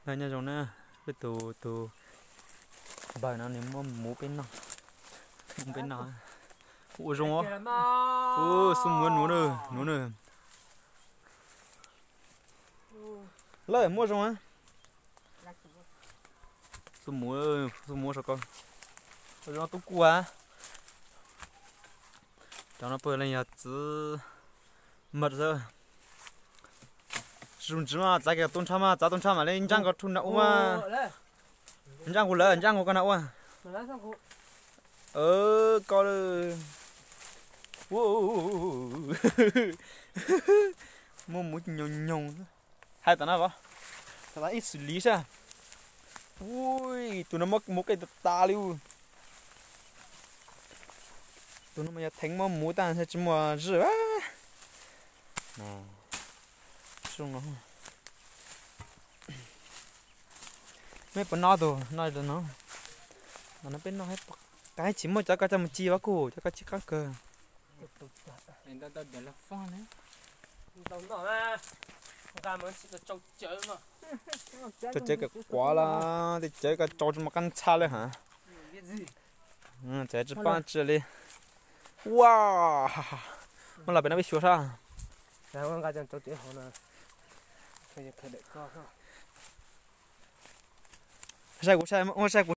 Nyob zoo na, peb tus tus npawg no nws muab muv peb noj, muv peb noj. Ua zoo os. Xub muv nuv na, nuv na. Lawm muab zoo. Xub muv, xub muv sau ko. Ua zoo tub kuj. Cov no puav leej yog txiv maj xwb. Zoo ntsis mas txav kiag tub nrhab mas, txav tub nrhab mam li ntsaj nkaus rhu nram ub. Ntsaj nkaus lawm, ntsaj nkaus koj nram ub. Koj muab muv nyoos nyoos. Hais tom no os, tom no ib xwm li sab. Ui, tus no muab muv qij tas tas li. Tus no mas yog theev muab muv tag tsis muaj zwj. Mej puas noj tus no no? No peb noj, qab tsis muaj cov koj coj mus ci vas kuj cov koj ci qab kawg. Tso cawv kawm quav las, tej cawv koj tso tsis muaj qab ntxhab li hab. Txawm tsis paub tsi li. Ua, muab los pem no peb xyuas sab. Saib kuv, saib, muab saib kuv.